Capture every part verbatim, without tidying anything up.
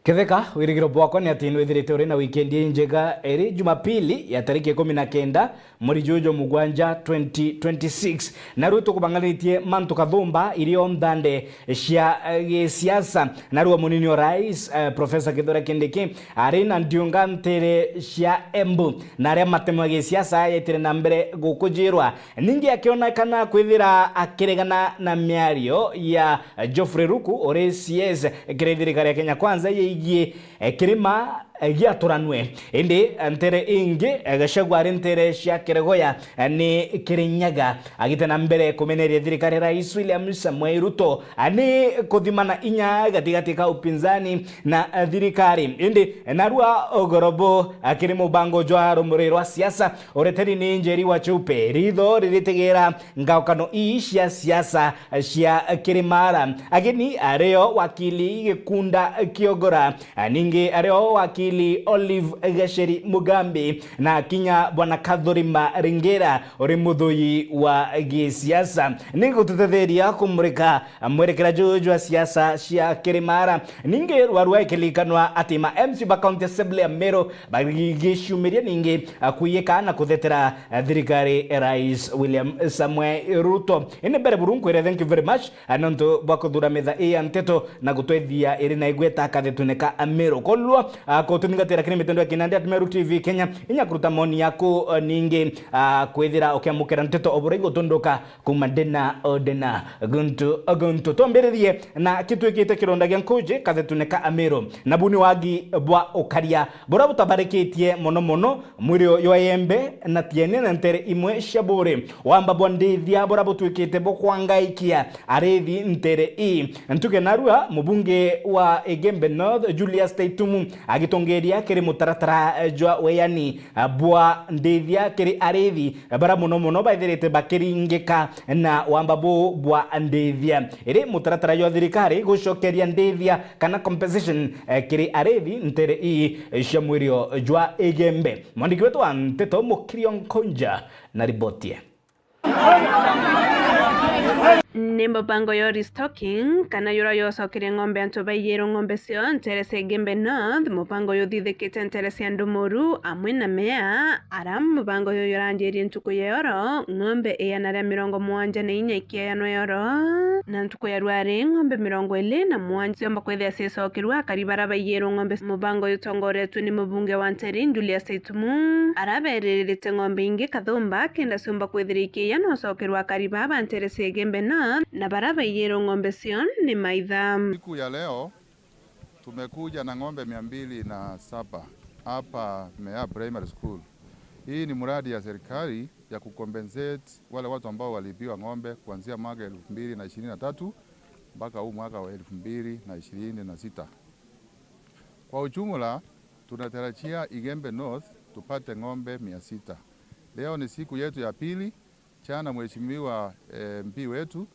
Ketheka, wirigiro bwakwa ni ati nwithirite uri na wikendi injega. Iri Jumapili ya tariki ikumi na kenda, mweri juju jwa mugwanja, twenty twenty-six. Narua tukubang'aniritie mantu kathumba irio nthande cia, eh, gisiasa. Narua munini wa rais, eh, Professor Kithure Kindiki, ari na ndiunga ntere cia Embu, na aria matemo ya gisiasa yaitire na mbere gukujirwa. Ningi akionekana kwithira akiregana na miario ya Geoffrey Ruku, uri C S kiri thirikari ya Kenya Kwanza, yegie, eh, kirima, eh, giaturanwe. Indi, eh, ntere ingi, eh, Gachagua ari ntere cia Keregoya, eh, ni Kirinyaga, agite na mbere kumeneria thirikari ya Rais William Samoei Ruto, eh, ni kuthimana inya gatigati ka upinzani na, eh, thirikari. Indi, eh, narua ugoro bu, eh, kiri mubango jwa rumuri rwa siasa, ureteri ni Njeri wa Chupe, ritho riritegera ngaukano ii cia siasa cia Kirimara. Ageni ario wakili Gikunda Kiogora, ningi ario wakili Olive Gacheri Mugambi, na kinya bwana Kathuri Maringira uri muthuyi wa gisiasa. Ni gututetheria kumurika mwerekera juju jwa siasa cia Kirimara. Ningi rwarua ikilikanwa ati ma M C ba County Assembly ya Meru bagiciumiria ningi, ah, kwiyika na kuthetera, ah, thirikari ya Rais William Samoei Ruto. Indi mbere buru nkwire thank you very much, ah, nontu bwa kuthura metha ii ya nteto na gutwethia iri na igweta kathetune ka Meru. Kolwa, ah, kutungatira kiri mitendo ya kinandi at Meru T V Kenya, inya kuruta maoni yaku, ah, ningi, ah, kwithira ukiamukira nteto o buria igutunduka kuma ndena o ndena, guntu o guntu. Twambiririe na kitwikite kironda gia nkuji kathetune ka Amiru, na bu ni wagi bwa ukaria buria butabarikitie mono mono mwiri jwa Igembe na Tiania na ntere imwe cia Buuri. Wamba bwa ndithia buria butwikite bukwangaikia arithi ntere ii. Ntuge narua mubunge wa Igembe North Julius Taitumu agitongeria kiri mutaratara jwa weani bwa ndithia kiri arithi baria mono mono baithirite bakiringika na wamba buu bwa ndithia. Iri mutaratara jwa thirikari gucokeria ndithia kana compensation, eh, kiri arithi ntere ii cia mwirio jwa Igembe. Mwandiki wetu wa nteto Mukirio Nkonja na riboti ye. Ni mubango yo restocking, kana yura yocokeria ng'ombe antu baiyirwo ng'ombe cio ntere cia Igembe North, mubango uyu uthithikite ntere cia Ndumuru amwe na Mea, ara mubango uyu uranjirie ntuku ya oro, ng'ombe iana ria mirongo mugwanja na inya ikieanwa ya oro, na ntuku ya rwari ng'ombe mirongo iri na mugwanja ciomba kwithia cicokerua akari bara baiyirwo ng'ombe. Mubango uyu utongoretue ni mubunge wa Nteri Julius Tumu, arabereretie ng'ombe ingi kathumba kenda ciumba kwithira ikiiya na ucokerwa akari baa ba ntere cia Igembe North, na bara baiyirwo ng'ombe cio ni maitha. Siku ya leo tumekuja na ng'ombe mia mbili na saba hapa Mea Primary School. Hii ni mradi ya serikali ya kucompensate wale watu ambao waliibiwa ng'ombe kuanzia mwaka elfu mbili na ishirini na tatu mpaka huu mwaka wa elfu mbili na ishirini na sita. Kwa ujumla, tunatarajia Igembe North tupate ng'ombe mia sita. Leo ni siku yetu ya pili. Jana mheshimiwa, eh, M P wetu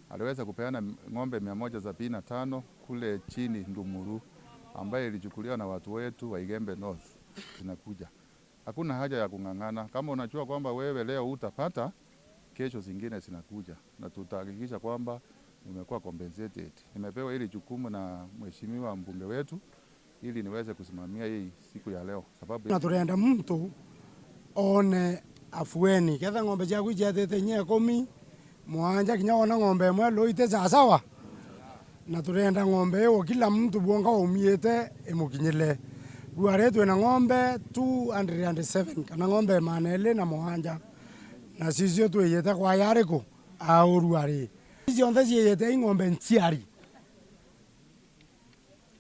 aliweza kupeana ng'ombe mia moja sabini na tano kule chini Ndumuru, ambaye ilichukuliwa na watu wetu wa Igembe North. Zinakuja. Hakuna haja ya kung'ang'ana. Kama unajua kwamba wewe leo hutapata, kesho zingine zinakuja. Na tutahakikisha kwamba umekuwa compensated. Nimepewa hili jukumu na mheshimiwa mbunge wetu ili niweze kusimamia hii siku ya leo, sababu na turenda muntu one afueni. Ketha ng'ombe ciaku iciatite inya ikumi, mugwanja, kinya wona ng'ombe imwe, ruu iti sawasawa. Na turenda ng'ombe iyo kila muntu bwonka umiite imukinyire. Ruu ari twina ng'ombe two hundred and seven, kana ng'ombe magana eri na mugwanja. Na cicio twiyite kwa yariku? Auru ari. Ici cionthe ciiyite i ng'ombe nciari.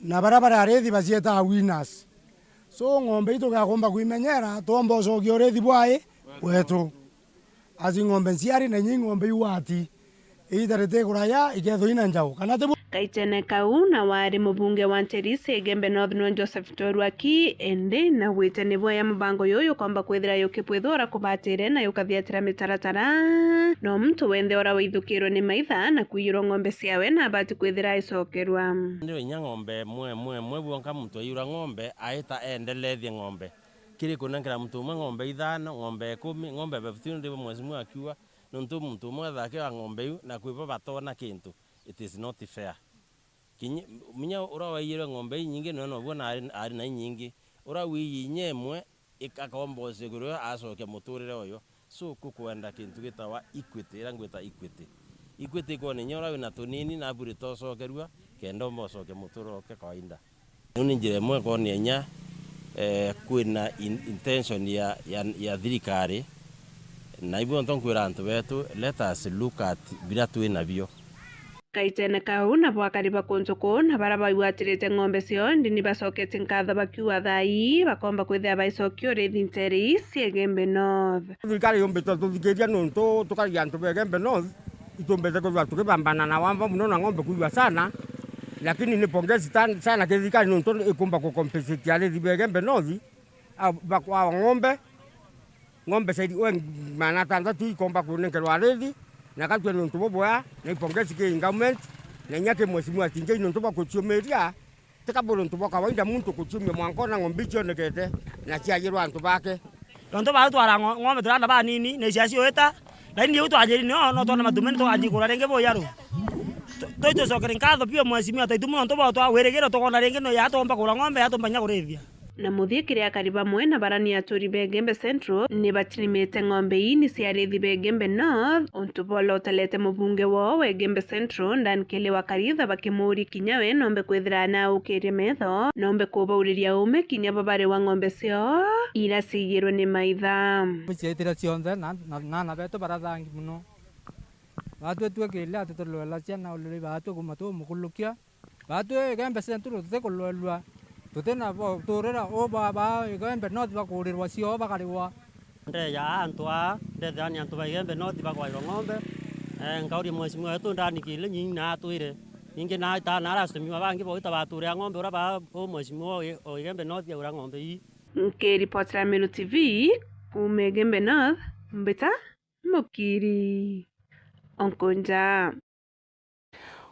Na baria bari arithi bacietaga winners. So, ng'ombe itu gakomba kwimenyera, twomba ucokia urithi bwai bwetu. Aci ng'ombe nciari na inya i ng'ombe iwati. Iita ritikuraya, ikethwa ina njau. Kana ti bu? Kaitene kau, na wari mubunge wa Nterisi Igembe North nwe Joseph Torwaki, indi na gwite ni bwaya mubango yuyu ukomba kwithira yukibwithura kubatire na yukathiatira mitaratara. No muntu wenthe ura waithukirwe ni maitha na kwiyirwa ng'ombe ciawe na abati kwithira aicokerwa. Ndio inya ng'ombe mwe, mwe, mwe bwonka muntu aiyura ng'ombe, aita endelethie ng'ombe. Kiri kunenkera muntu umwe ng'ombe ithano, ng'ombe ikumi, ng'ombe fifteen, ndi mheshimiwa akiuga, nontu muntu umwe athakira ng'ombe iu, na kwi bo batona kintu. It is not fair. Kinya, munya uria waiyirwe ng'ombe inyingi, nwe nobuo na ari, ari na inyingi. Uria wiiyi inya imwe, ik-, akomba ucigurwe, acokia muturire uyo. So, kukwenda kintu gitawa equity, iria ngwita equity. Equity ikwona inya uria wina tunini, nabu rita ucokerua, kenda umba ucokia muturire uke kawaida. Riu ni njira imwe kwonia inya, eh, kwina in-, intention ya, ya, ya thirikari, na ibu nto nkwira antu betu, let us look at biria twi nabio. Kaitene kau, nabo akari ba kuntu kuu na baria bagwatirite ng'ombe ciao ndini bacoketie nkatho bakiuga thaa ii bakomba kwithira baicokia urithi nteere ii cia Igembe North. Thirikari yumbite tuthikiria nontu tukari antu ba Igembe North, itumbite kwithirwa tukibambana na wamba muno na ng'ombe kuiwa sana, lakini ni pongezi tan-, sana ki thirikari nontu ikumba ku compensate arithi ba Igembe North, a, bakwa ng'ombe, ng'ombe zaidi we magana atantatu ikomba kunenkerwa arithi, na gatue nontu bubwea, na ipongezi ki government, na inya ki mheshimiwa Tinjai nontu bwa kuciumiria. Ti kaburi untu bwa kawaida muntu kuciumia mwanka ona ng'ombe icionekete na ciayirwa antu bake. Nontu batwara ngo-, ng'ombe turi aana banini, na iciaciuita, lakini riu twanyiri nio, no twona matumene tuganjikura ringi buya ru. Tu-, tuitucokere nkatho biu mheshimiwa Taitu mono nontu bwa twawirigire tukona ringi no ya tukomba kugura ng'ombe, ya tumba inya kurithia. Na muthie kiri akari bamwe na barani aturi ba Igembe Central ni bachirimite ng'ombe ii ni cia arithi ba Igembe North, untu bolotelete mubunge woo wa Igembe Central, Dan Kelly wa Karitha, bakimuuria kinya we nombe kwithira anaukirie metho, nombe kubauriria ume kinya bo bariwa ng'ombe ciao iria ciiyirwe ni maitha. Ciaitire cionthe na, na, na aana betu barathangi mono. Batwitue kile ati tulwela ciana uliri batwe kuma tumukulukia. Batwi Igembe Central tutikulwelua, tutina bo turira u baba Igembe North bakurirwa cio bakariwa. Ndeja antu aa, ndethira ni antu ba Igembe North bagwairwa ng'ombe, eh, nkauria mheshimiwa wetu ndanikile nyinyi na atwire. Ningi na itana aracemiwa bangi boita baturira ng'ombe uria ba u mheshimiwa o Igembe North aura ng'ombe ii. Nkiripotera Meru T V, kuuma Igembe North, mbita Mukiri Onkonja.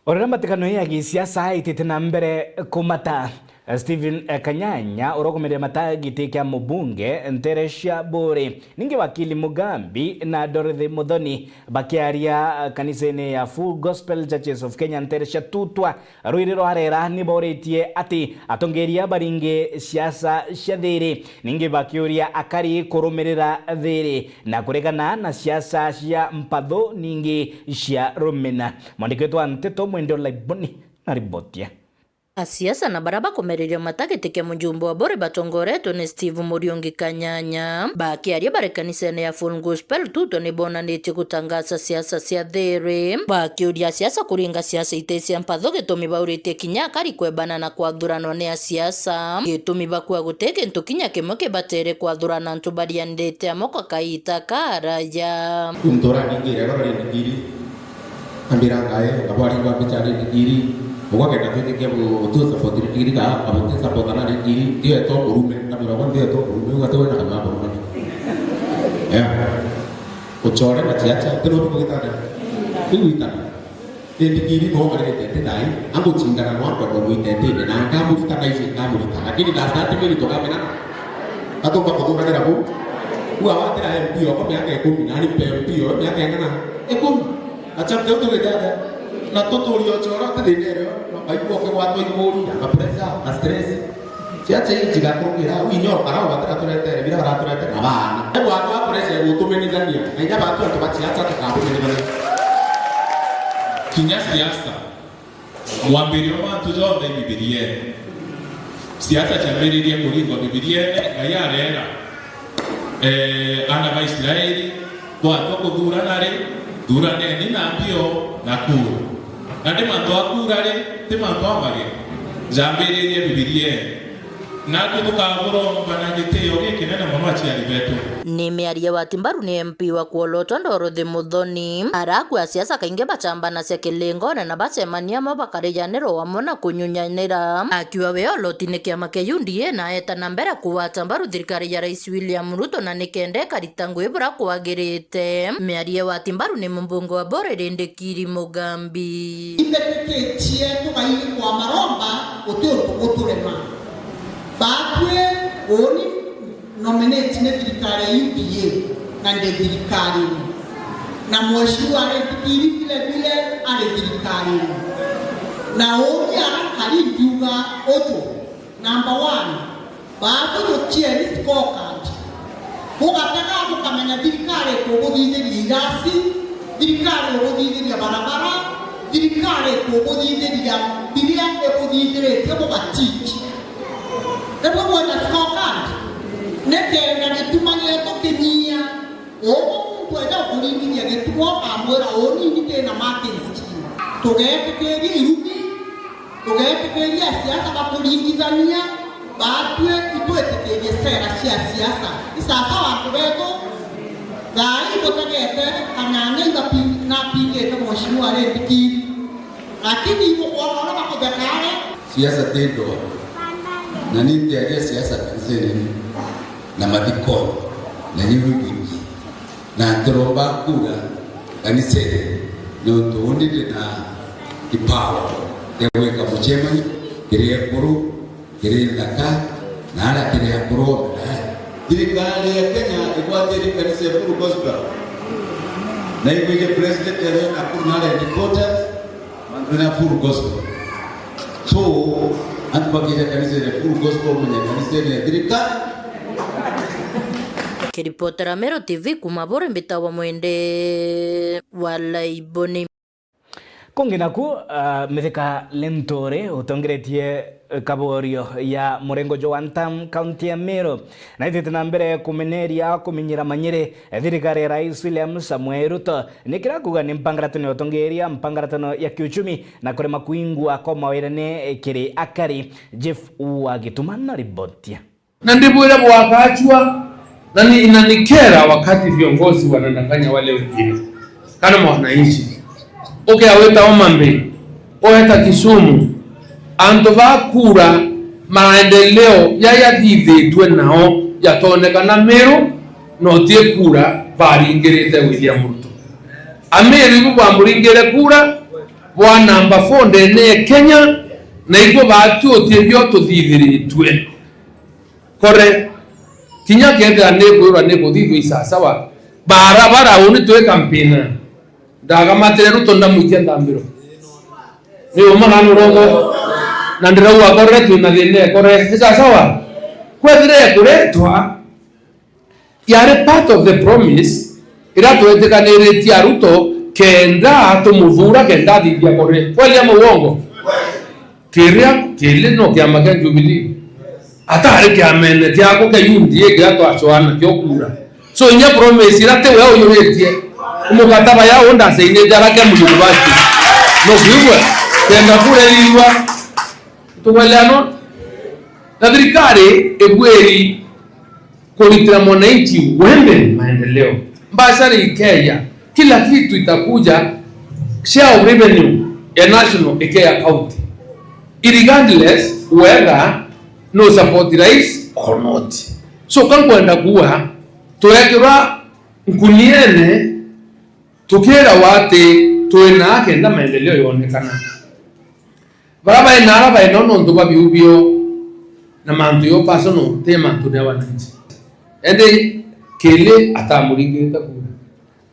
O riria mbatikano ya gisiasa itite na mbere kumata, Stephen Kanyanya, uria ugomereire mata giti kia mubunge ntere cia Buuri, ningi wakili Mugambi na Dorothy Muthoni bakiaria kanisene ya Full Gospel Churches of Kenya ntere cia Tutwa, Rwiri rwa Rera ni bauritie ati atongeria baringe siasa cia thiiri, ningi bakiuria akari kurumirira thiiri na kuregana na siasa cia mpathu ningi cia rumena. Mwandiki wetu wa nteto Mwende Olaiboni na riboti ya. Asiasa na baria bakumereria mata giti kia mujumbe wa Buuri batongoretwe ni Steve Muriungi Kanyanya, bakiaria bari kanisene ya Full Gospel Tutwa ni bonanitie gutangaza siasa cia thiiri, bakiuria asiasa kuringa siasa ite cia mpathu gitumi bauritie kinya akari kwebana na kwathuranwa ni asiasa, gitumi bakua guti gintu kinya kimwe kibatere kwathurana antu barianirite amwe kwa kaita karaya. Muntu uraningire igoro ri ndigiri, ambira ngae, abo aringwa mbicha ri ndigiri, ugwa kenda twitikia bu-, tu support ri ndigiri ka, abo ti support na ri ndigiri, ndio eto murume, ambira ugwa ndio eto murume, ugwa tiwe na kana murume. Yeah. Uchore na chiacha, tino tuko gitana. Ni gwitana. Ni ndigiri no ngare tete nai, angu chingana no kwa kwa tete, na ngamurita na ici ngamurita. Lakini na thirty minutes tukamena. Atomba kuthuragira bu. Kwa watira M P oko miaka ikumi, na ni M P o miaka ingana? Ikumi. Acha mteu tugitete. Na tuturi ochora tuthinde rio, na baigua ukigwatwa imuri, na pressure, na stress. Ciacha ii cigakurukira, au inya ukara u batira turetere, bira baraturetere na baana. Ebu antu a pressure igutumenithania, na inya batu antu ba ciacha tukabumenithania. Kinya siasa, mwambirio wa mantu jonthe i Bibiriene. Siasa ciambiririe kuringwa Bibiriene, Ngai areera, eh, aana ba Israeli, bwatwa kuthurana ri, thuraneni na mbio na kura. Na ti mantu a kura ri, ti mantu a mageni. Jambiririe Bibiriene. Natwe tukaburomba na gitio gikinene mono aciari betu. Ni miario wa Timbaru ni M P wa Kuolotwa Dorothy Muthoni. Arakua siasa kaingi bachambanacia kilingone na bacemania amwe bakarijanira o amwe na kunyunyanira. Akiuga we oloti ni kiama kia U D A na eta na mbere kugwata mbaru thirikari ya Rais William Ruto na nikenda ikarita ngugi buria kwagirite. Miario wa Timbaru ni mubunge wa Buuri Rindikiri Mugambi. Imbetikitie tugaikwa maromba guti untu guturema. Batwi uni nominate ni thirikari ya U D A na ndi thirikarine. Na mheshimiwa Rindikiri vile vile ari thirikarine. Na uuni ara nkari nkiuga uju, number one, baathurukieni scorecard. Bugatega bukamenya thirikari ikubuthithiria irasi, thirikari ikubuthithiria barabara, thirikari ikubuthithiria biria ibuthithiritie bugatiki. Nibwo bwina scorecard? Nikenda gituma gietu kinyia. Uumwe muntu eja kuringithia gituo, ukamwira, "Uuni ni ndina marking scheme." Tugeetikiria irumi, tugeetikiria asiasa bakuringithania, baatue itwitikirie sera cia siasa. Isasawa antu betu? Thaa ii butegete anyanya ibapi-, napingite Mheshimiwa Red Kiir. Lakini ibukwona uria bakutheka ari. Siasa ti ndoa. Na ni ntiaria siasa kanisene na mathikoni, na ni bibingi. Na ntiromba kura kanisene, nontu uuni ndi na kipawa ya gwika mucemanio kiri ekuru, kiri nthaka, na aria kiri akuru onthe. Thirikari ya Kenya igwatiri kanisa ya Full Gospel. Na igwije president ya Nakuru na aria headquarters, mantu na Full Gospel. So, antu bakija kanisa ya Full Gospel, menya kanisa ya thirikari. Kiripotera Meru T V kuma Buri, mbitagwa Mwende wa Laiboni. Kungi naku, ah, Mithika Linturi utongeretie, eh, kaborio ya murengo jwa One Term kaunti ya Meru, na itite na mbere kumeneria kuminyira manyiri, eh, thirikari ya Rais William Samoei Ruto ni kira kuga ni mpangaratano ya utongeria, mpangaratano ya kiuchumi na kurema kuingwa kwa mawirane, eh, kiri akari. Jeff wa Gituma na riboti. Na ndibwire bwakachwa, na ni, inanikera wakati viongozi wanadanganya wale wengine. Kana mwananchi. Ukea weta Homa Bay, ueta Kisumu, antu ba kura maendeleo ya yathithitwe nao yatonekana Meru, no ti kura baringirite William Ruto. Ameru ibu bwamuringire kura, bwa namba four ndene ya Kenya, na ibo batutie bio tuthithiritwe. Kore, kinya kethira nikwirwa nikuthithua isasawa, barabara uni twi kampina. Ndagamatire Ruto ndamwikia nthambiro. Ni uma kana urongo? Na ndirauga kore twina thina ekore. Isasawa? Kwethire ekuretwa, yari part of the promise iria twetikaniritie a Ruto kenda tumuthura kenda athithia kore. Kweli ama uongo? Kiria kili no kiama kia Jubilee. Atari kiamene kiako kia U D A kiria twacoana kio kura. So inya promise iria ti we uyuritie. Mukataba ya unda sainite ara Kemu University. No kwigua? Kenda kura irigwa. Tukweleanwa? Na thirikari ibwiri kuritira mwananchi wembe maendeleo. Mbasari ikeya, kila kitu itakuja, share of revenue ya national ikeya county. Irregardless whether no support rais or not. So kankwenda kuwa, twekirwa nkuniene, tukirawa ati twina kenda maendeleo yonekana. Baria baina ara baina nontu bwa biu bio na mantu yo personal, ti mantu ni ya wananchi. Indi Kili atamuringirite kura.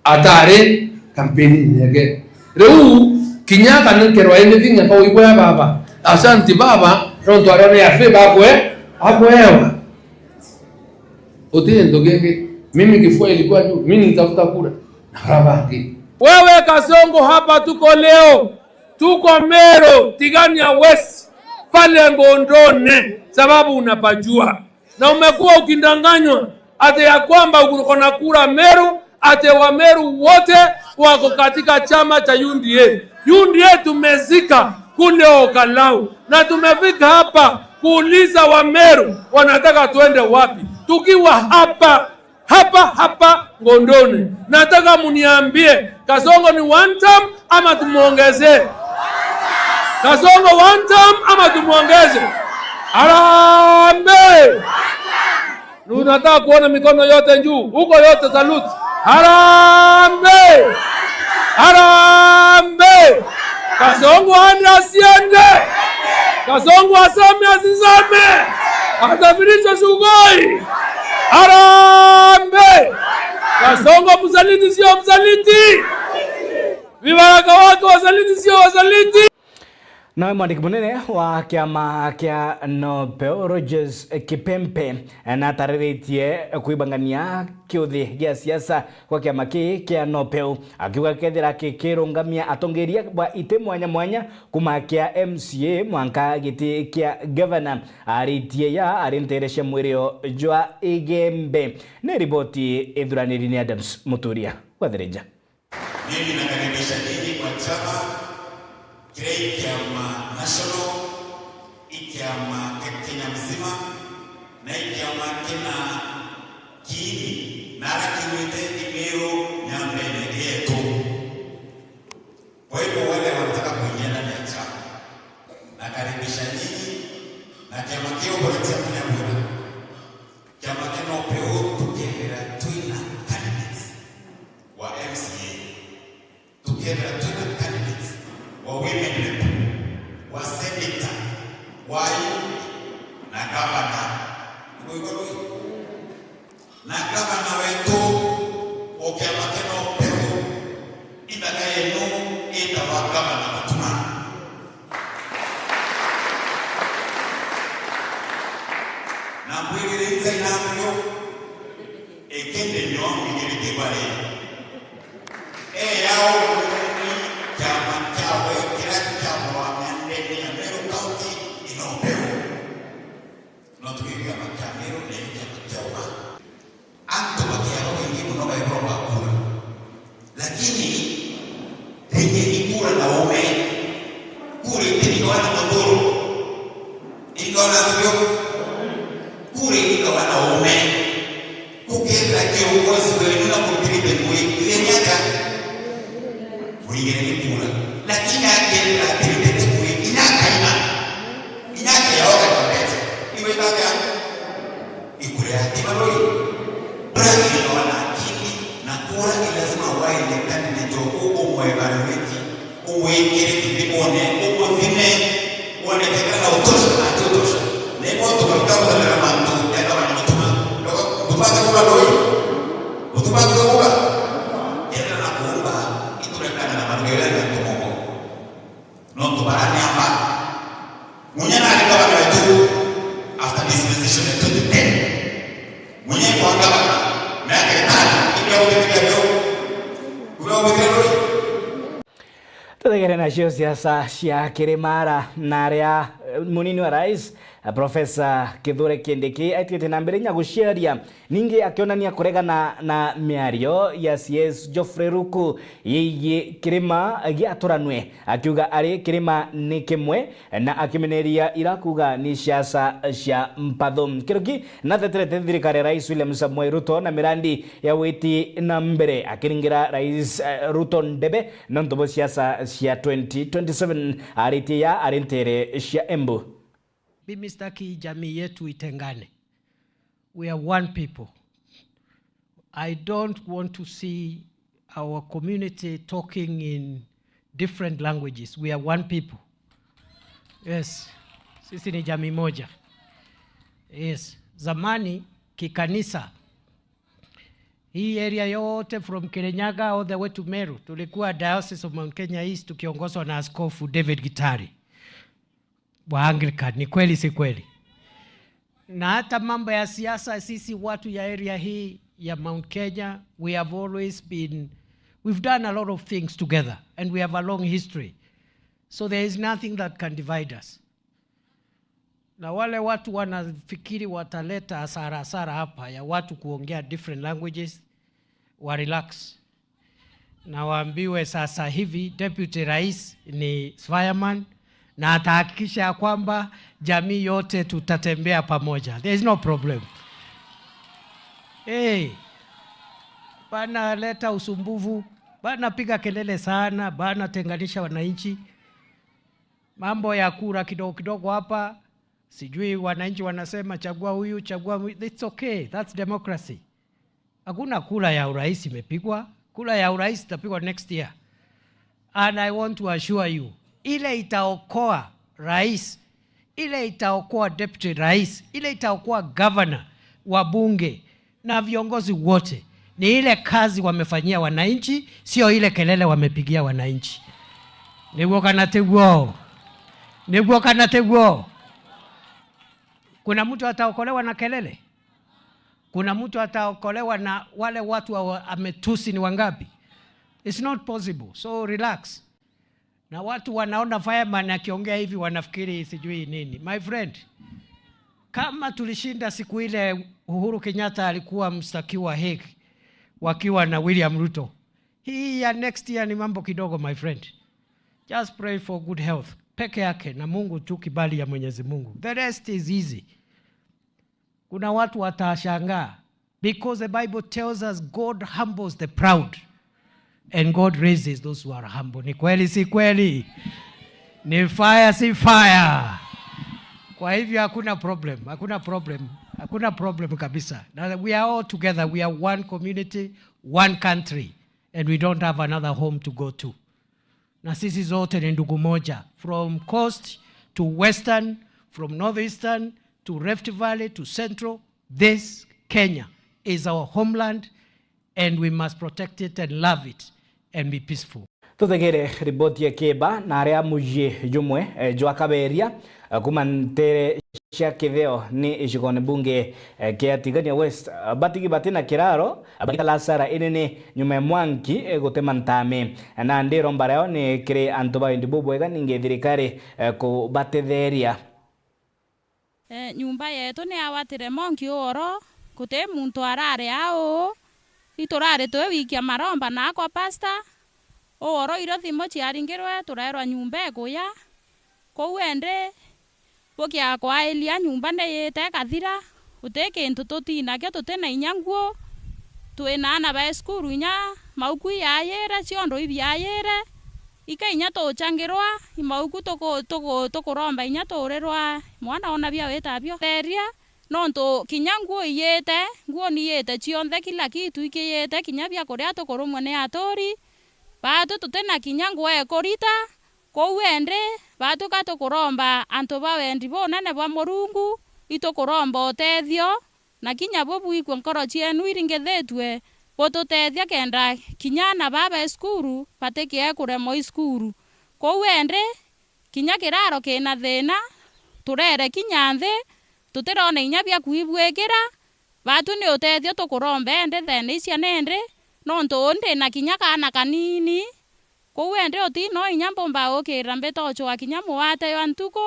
Atari kampeni nyege. Riu kinya kana nkerwa ini thinya kwa igwe ya baba. Asante baba, nontu aria ni afi bakwe, akwewa. Uti ntu gingi. Mimi kifua ilikuwa juu, mimi nitafuta kura. Na baria bangi. Wewe Kasongo, hapa tuko leo. Tuko Meru, Tigania West, pale Ngondone, sababu unapajua. Na umekuwa ukidanganywa ati ya kwamba uko na kura Meru, ati Wameru wote wako katika chama cha U D A. U D A tumezika kule Okalau, na tumefika hapa kuuliza Wameru wanataka tuende wapi. Tukiwa hapa hapa hapa Ngondone. Nataka muniambie, Kasongo ni one term ama tumuongeze? Kasongo one term ama tumuongeze? Harambee! Tunataka kuona mikono yote juu, huko yote salute. Harambee! Harambee! Kasongo aende asiende? Kasongo asame asisame? Asafirishe sugoi? Harambee! Kasongo msaliti sio msaliti? Vibaraka wake wasaliti sio wasaliti? Nawe mwandiki munene wa kiama kia Nopeu, Rogers Kipempe, natariritie kwibangania kiuthi gia siasa gwa kiama kii kia Nopeu, akiuga kethira kikirungamia atongeria ba iti mwanya mwanya kuma kia M C A mwanka giti kia gavana, aritie ya ari ntere cia mwirio jwa Igembe. Ni riboti ithuraniri ni Adams Muturia. Gwathereja. Mimi nakaribisha nyinyi kwa chama kile, ikiama national, ikiama kia Kenya mzima, na ikiama kina kiini na ara kiumite Imiru nyambene yetu. Kwa hivyo wale wanataka kuingia ndani ya chama, nakaribisha nyinyi na kiama kio boretia kunyabura. Kiama kia Nopeu tukethira twina candidates wa M C A, tukethira twina candidates wa women rep, wa senator, wa M P na gavana. Ibo ibo rui. Na gavana wetu o kiama kia Nopeu, ithaka yenu itawa gavana Mutuma. Na mbwirire nza inambio, ikindi nyo mbigirite bari. E yao ni kiama kiawe kiria kiamuramia ndene ya Meru County inopeu. No twige kiama kia Meru ni kiama kia uma. Antu bakiaga baingi mono baigurwa ba kura. Lakini, ringi ikura na uume. Kura itiringawa na muthuro. Iringawa na athurio. Kura iringawa na uume. Gukethira kiongozi wenu na mutirite ngui, iria ni atia? Muringire ni kura. Lakini akethira atiritite ngui, inya akaina. Inya akayaoga na mbeca. Igwika atia? Ikuria. Ibaroi. Kura ina wana akili, na kura ni lazima wae candidate uku umwevaluate, umwikire kithimone, umuthime, wone kana na utosha kana ati utosha. Na imo tukaruta kuthamira mantu ya gavana Mutuma. Ndogo, mutubate kuga ndoi? Mutubate kuga? Kenda na kuumba, iturekana na mantu ya antu momo. Nontu baraniamba, munya nari gavana wetu after dispensation ya twenty ten. Munya kwa gavana, miaka itano, iria uthiria bio. Uria uthiria rui. Tuthegere nacio siasa cia Kirimara na aria, eh, munini wa rais, eh, Professor Kithure Kindiki aitite na mbere inya guciaria. Ningi akionania kuregana na miario ya C S Geoffrey Ruku yegii kirima gia Turanwe, akiuga ari kirima ni kimwe, na akimeneria ira kuuga ni siasa cia mpathu. Kiruki natheterete thirikari ya Rais William Samoei Ruto na mirandi ya witi na mbere, akiringira Rais, eh, Ruto ndebe nontu bwa siasa cia twenty twenty-seven, aritie ya ari ntere cia Embu. Mimi sitaki jamii yetu itengane. We are one people. I don't want to see our community talking in different languages. We are one people. Yes. Sisi ni jamii moja. Yes. Zamani kikanisa, hii area yote from Kirinyaga all the way to Meru, tulikuwa Diocese of Mount Kenya East tukiongozwa na Askofu David Gitari wa Anglican. Ni kweli, si kweli? Na hata mambo ya siasa, sisi watu ya area hii ya Mount Kenya, we have always been, we've done a lot of things together and we have a long history. So there is nothing that can divide us. Na wale watu wanafikiri wataleta hasara, hasara hapa ya watu kuongea different languages, wa relax. Na waambiwe sasa hivi Deputy Rais ni fireman na atahakikisha ya kwamba jamii yote tutatembea pamoja. There is no problem. Hey, bana leta usumbufu, bana piga kelele sana, bana tenganisha wananchi. Mambo ya kura kidogo kidogo hapa, sijui wananchi wanasema chagua huyu, chagua huyu. It's okay, that's democracy. Hakuna kura ya urais imepigwa. Kura ya urais itapigwa next year. And I want to assure you, ile itaokoa rais, ile itaokoa deputy rais, ile itaokoa governor, wabunge na viongozi wote ni ile kazi wamefanyia wananchi, sio ile kelele wamepigia wananchi. Niguo kana tiguo? Niguo kana tiguo? Kuna mtu ataokolewa na kelele? Kuna mtu ataokolewa na wale watu wa, ametusi ni wangapi? It's not possible. So relax. Na watu wanaona fireman akiongea hivi wanafikiri sijui nini. My friend, kama tulishinda siku ile Uhuru Kenyatta alikuwa mshtakiwa Hague wakiwa na William Ruto, hii ya next year ni mambo kidogo, my friend. Just pray for good health peke yake na Mungu tu, kibali ya Mwenyezi Mungu. The rest is easy. Kuna watu watashangaa, because the Bible tells us God humbles the proud and God raises those who are humble. Ni kweli, si kweli? Ni fire, si fire? Kwa hivyo hakuna problem, hakuna problem, hakuna problem kabisa. Na we are all together, we are one community, one country, and we don't have another home to go to. Na sisi zote ni ndugu moja, from coast to western, from northeastern to Rift Valley to central. This Kenya is our homeland and we must protect it and love it and be peaceful. Tutegere riboti ya Kiba na aria mucii jumwe, eh, jwa Kaberia, eh, kuma ntere cia Kitheo ni icigone bunge, eh, kia Tigania West, eh, batigi bati na kiraro, bagita lasara inene nyuma ya mwanki, eh, gutema ntami. Nandi iromba riao ni kiri antu ba wendi bubwega, ningi thirikari, eh, kubatetheria. Eh, nyumba yetu ni yawatire monki uoro, guti muntu arari au. Iturari twi wiki ya maromba na kwa pasta. Uoro irio thimu ciaringirwe, turaerwa nyumba ikuya. Kou endi, bukia kwailia nyumba ni yite ikathira, guti kintu tutinakio, tuti na inya nguo, twi na aana ba cukuru inya mauku iyayire, ciondo ibiayire, ika inya tuchangirwa, imauku tuku-, tuku-, tukuromba inya tuurirwa mwana ona bia wita bio. Theria, nontu kinya nguo iyite, nguo ni iyite cionthe, kila kitu ikiyite, kinya bia kuria tukurumwa ni aturi, baatu tuti na kinya nguo ekurita. Kou endi, baatu ka tukuromba antu ba wendi bunene bwa Murungu, itukuromba utethio, na kinya bubwikue nkoro cienu iringithitue, bututethia kenda kinya aana baa ba cukuru batikie kuremwa i cukuru. Kou endi, kinya kiraro kina thina, turere kinya nthi, tutirona inya bia kwibwikira, baatu ni utethio tukuromba endi thene icia nindi, nontu uu ndi na kinya kaana kanini. Kou endi uti no inya mbumba gukira mbita ucwa kinya muwate jwa ntuku.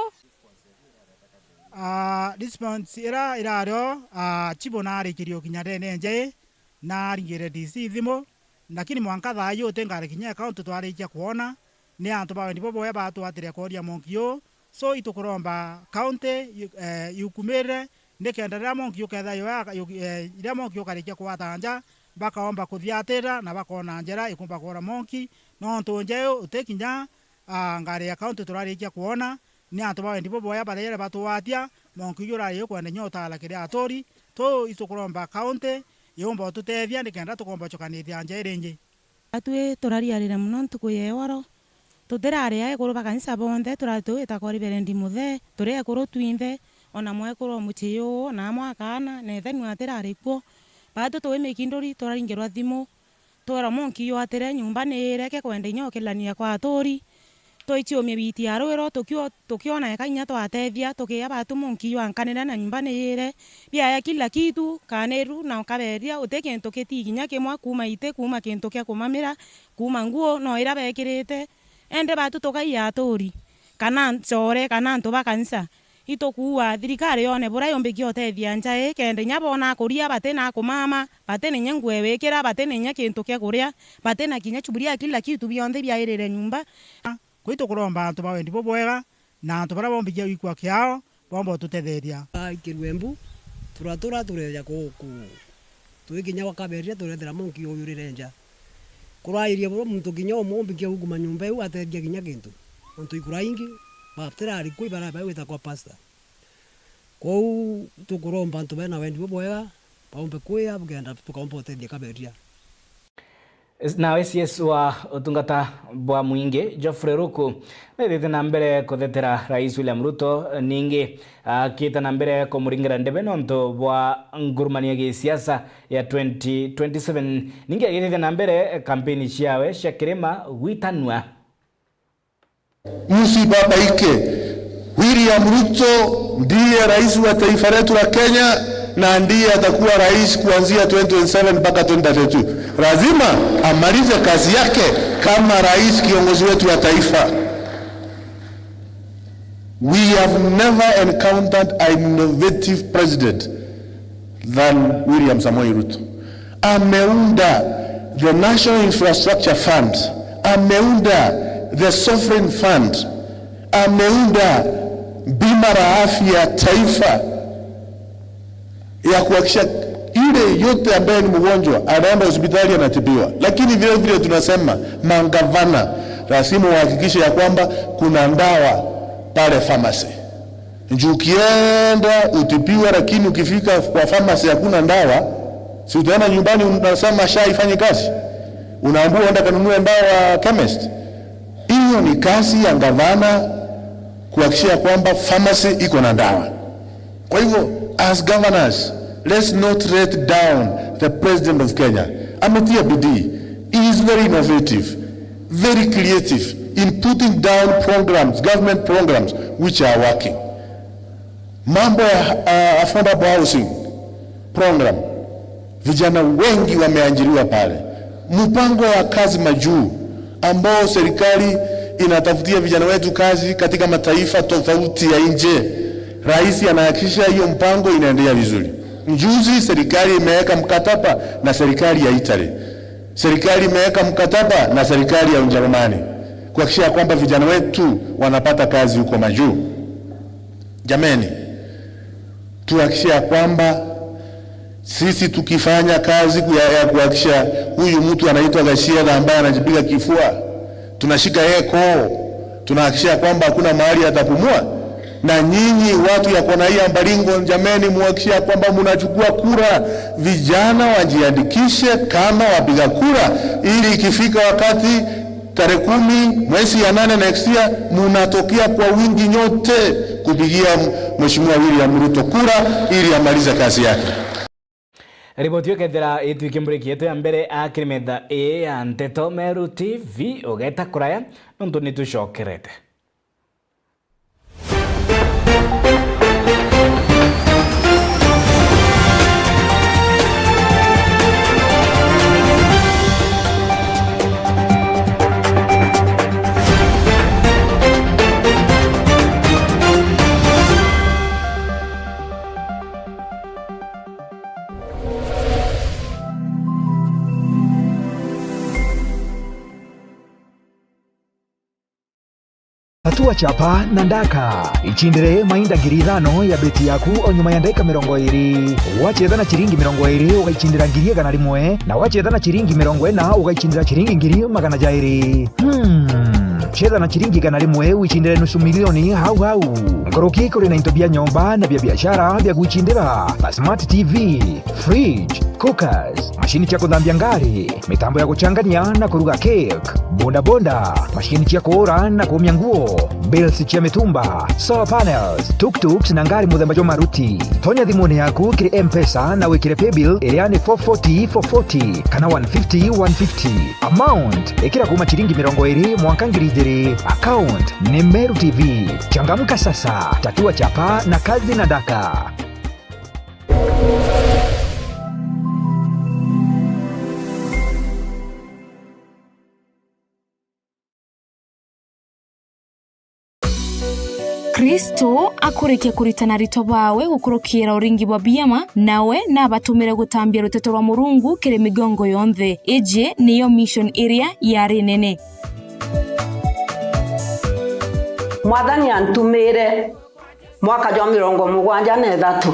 Ah, response ira irario, ah, chibo narikirie ukinya ndene njai, naringire D C thimu, lakini mwanka thaa ii uti ngari kinya account twarikia kwona, ni antu ba wendi bubwega batwatire kooria monki uu. So itukuromba county yu-, eh, yukumirire, nikenda riria monki ukethira yo ya-, yu-, eh, riria monki ukarikia kwata nja, bakaomba kuthiatira na bakona njira ikumba kwora monki, nontu nja iu uti kinya, ah, ngari ya county turarikia kwona, ni antu ba wendi bubwega bariere batugwatia, monki uju urari ukwenda inya utala kiri aturi, tu itukuromba county yumba ututethia nikenda tukomba ucokanithia nja iringi. Atwi turariarire mono ntuku ya iworo. Tutiraria ekuru ba kanisa bonthe, turari tugwita kwa Reverend Muthe, turi ekuru twinthe, ona mwekuru o mucii uu, na amwe akaana, na ithe nwe atirari kuo. Baatu twi mikinduri, turaringirwa thimu, twerwa monki yatire, nyumba ni ireke kwenda inya ukilania kwa aturi. Twaiciumia biti ya rwiro, tukio-, tukiona eka inya twatethia, tukiia baatu monki jwankanire na nyumba ni yire. Biaya kila kitu, kaniru na kaberia, uti kintu kitii kinya kimwe kuuma iti, kuuma kintu kia kumamira, kuuma nguo no ira bekirite. Indi baatu tukaia aturi, kana nchore, kana antu ba kanisa, itukuua thirikari yone buria yumbikia utethia nja ii, kenda inya boona akuria bati na akumama, bati na inya nguo ya wikira, bati na inya kintu kia kuria, bati na kinya chuburia ya kila kitu, bionthe biairire nyumba. Kwi tukuromba antu ba wendi bubwega na antu baria bombikia gwikua kiao, bomba ututetheria. Aikirue mbu, turatura tureja ku-, ku-, twi kinya gwa kaberia, turethira monki uyurire nja. Kurairie buru muntu kinya umwe umbikia gukuma nyumba iu atethia kinya kintu. Nontu ikura ingi, batirari kwi bara bagwita kwa pastor. Kwou tukuromba antu bena wendi bubwega, baumbe kwia, bukenda tukaumba utethia kaberia. Nawe C S wa utungata bwa mwingi, Geoffrey Ruku, nithite na mbere kuthetera Rais William Ruto, ningi akite na mbere kumuringira ndebe nontu bwa ngurumani ya gisiasa ya twenty twenty-seven. Ningi agithithia na mbere kampeni ciawe cia kirima gwitanua. Yusi baba ike, William Ruto ndiye rais wa taifa letu la Kenya na ndiye atakuwa rais kuanzia twenty twenty-seven mpaka twenty thirty-two. Lazima amalize kazi yake kama rais, kiongozi wetu wa taifa. We have never encountered an innovative president than William Samoei Ruto. Ameunda the National Infrastructure Fund, ameunda the Sovereign Fund, ameunda bima la afya ya taifa ya kuhakikisha ile yote ambaye ni mgonjwa anaenda hospitali anatibiwa. Lakini vile vile tunasema magavana lazima wahakikishe ya kwamba kuna ndawa pale pharmacy. Juu ukienda utibiwa, lakini ukifika kwa pharmacy hakuna ndawa, si utaenda nyumbani unasema SHA ifanye kazi? Unaambiwa uende kanunue ndawa chemist. Hiyo ni kazi ya gavana kuhakikisha kwamba pharmacy iko na ndawa. Kwa hivyo, as governors, let's not let down the president of Kenya. Ametia bidii. He is very innovative, very creative in putting down programs, government programs which are working. Mambo ya, uh, affordable housing program, vijana wengi wameajiriwa pale. Mpango ya kazi majuu ambao serikali inatafutia vijana wetu kazi katika mataifa tofauti ya nje, rais anahakikisha hiyo mpango inaendelea vizuri. Juzi serikali imeweka mkataba na serikali ya Italy, serikali imeweka mkataba na serikali ya Ujerumani kuhakikisha kwamba vijana wetu wanapata kazi huko majuu. Jameni, tuhakikishe ya kwamba sisi tukifanya kazi kuya-, ya kuhakikisha huyu mtu anaitwa Gachagua ambaye anajipiga kifua, tunashika yeye koo, tunahakikisha ya kwamba hakuna mahali atapumua. Na nyinyi watu ya kona hii ya Baringo, jameni, muhakikishe ya kwamba mnachukua kura, vijana wajiandikishe kama wapiga kura, ili ikifika wakati tarehe kumi mwezi ya nane next year, munatokea kwa wingi nyote kupigia Mheshimiwa William Ruto kura ili amalize kazi yake. Riboti ikethira itwike mburiki yetu ya mbere akiri metha ii ya Nteto Meru T V, ugeta kuraya nontu nitucokerete. Tatua chapa na ndaka. Icindire mainda ngiri ithano ya beti yaku o nyuma ya ndagika mirongo iri. Wachetha na chiringi mirongo iri, ugaichindira ngiri igana rimwe, na wachetha na chiringi mirongo ina, ugaichindira chiringi ngiri magana jairi. Hmm. Chetha na chiringi igana rimwe, wichindire nusu milioni hau hau. Nkuruki kuri na into bia nyomba na bia biashara bia gwichindira, ta smart T V, fridge, cookers, mashini cia kuthambia ngari, mitambo ya guchangania na kuruga cake, bodaboda, mashini cia kuura na kuumia nguo, bills cia mitumba, solar panels, tuk-tuks na ngari muthemba jwa maruti. Tonya thimuni yaku kiri M-Pesa na wikire paybill iria ni four forty four forty kana one fifty one fifty. Amount, ikira kuuma chiringi mirongo iri mwanka ngiri ijiri. Account ni Meru T V. Changamka sasa, tatua chapa na kazi na ndaka. Kristo akurikia kuritana aritwa baawe gukurukira uringi bwa biama, nawe nabatumire gutambia ruteto rwa Murungu kiri migongo yonthe. Iji niyo mission iria yari nene. Mwathani antumire mwaka jwa mirongo mugwanja na ithatu,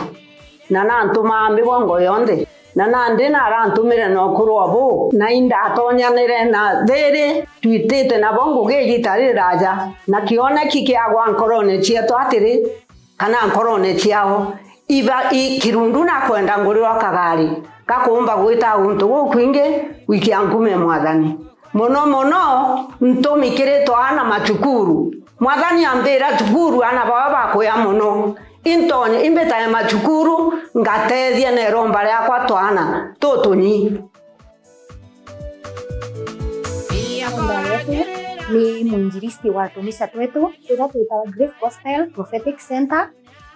na nantumaa migongo yonthe, na nandi narantumire na ukuru o buu, na indatonyanire na thiri twitite nabo ngugi igita riraaja, na kioneki kiagwa nkorone cietu atiri, kana nkorone ciao, iba i kirundu nakwenda ngurirwa kagari gakuumba gwita guntu gukwingi gwikia nkume Mwathani. Mono mono ntumi kiri twaana macukuru. Mwathani ambira cukuru aana baba bakuya mono. Intonye imbitae macukuru, ngatethia na iromba riakwa twaana tutunyi. Ni mwinjilisti wa tumisa twetu, turia twitawa Grace Gospel Prophetic Center,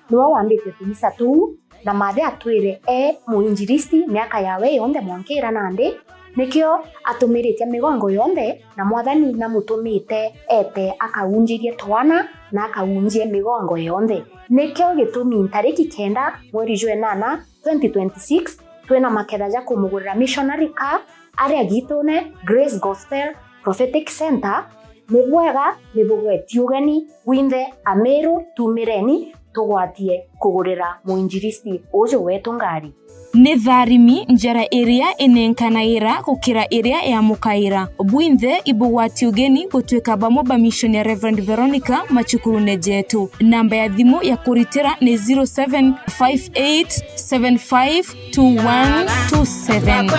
niwe wambite tumisa tuu, na mathe atwire e mwinjilisti miaka yawe yonthe mwankira nandi, nikio atumiritie migongo yonthe, na Mwathani namutumite ete akaunjirie twana na akaunjie migongo yonthe. Nikio gitumi ntariki kenda mweri jwa enana twenty twenty-six, twina maketha ja kumugurira missionary car aria gitune Grace Gospel Prophetic Center. Ni bwega, ni bugweti ugeni bwinthe Ameru, tumireni tugwatie kugurira mwinjilisti uju wetu ngari. Ni tharimi njara iria inenkanaira gukira iria yamukaira. Bwinthe ibugwati ugeni gutwika bamwe ba mission ya Reverend Veronica machukurune jetu. Namba ya thimu ya kuritira ni zero seven five eight seven five two one two seven.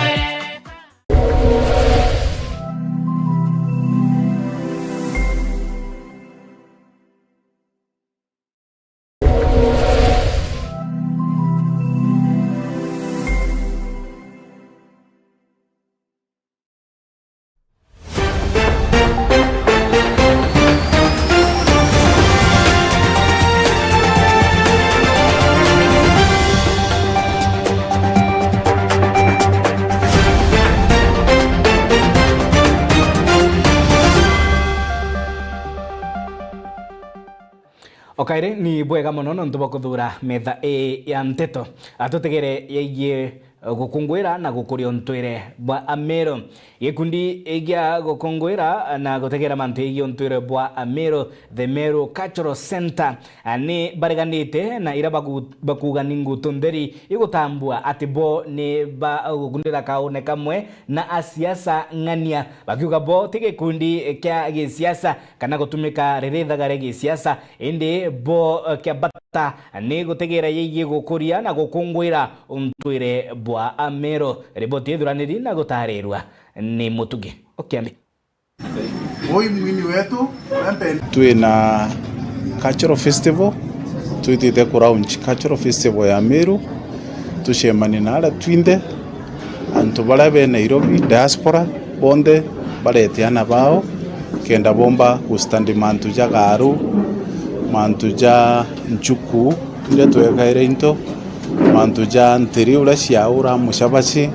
O kairi ni bwega mono nontu bwa kuthuura metha ii ya nteto. A, tutegere yegie gukunguira na gukuria untwire bwa Ameru. Gikundi gia gukunguira na gutegera mantu yegie untwire bwa Ameru, the Meru Cultural Centre, a, ni bareganite na iria baku-, bakuuga ni ngutu ntheri igutambua ati bo ni bagukundira kaune kamwe na asiasa ng'ania, bakiuga bo ti gikundi kia gisiasa kana gutumika riri ithagare gisiasa, indi bo, eh, kia bata ni gutegera yegie gukuria na gukunguira untwire bwa Ameru. Riboti ithuraniri na gutarirua ni Mutugi Okiambi. Ui mwini wetu, wempe. Twina cultural festival, twitite ku launch cultural festival ya Meru, tucemanie na aria twinthe, antu baria be Nairobi, diaspora, bonthe barete ana bao, kenda bomba gustandi mantu ja garu, mantu ja nchuku, iria twekaire into, mantu ja ntiri uria ciaura mucabaci,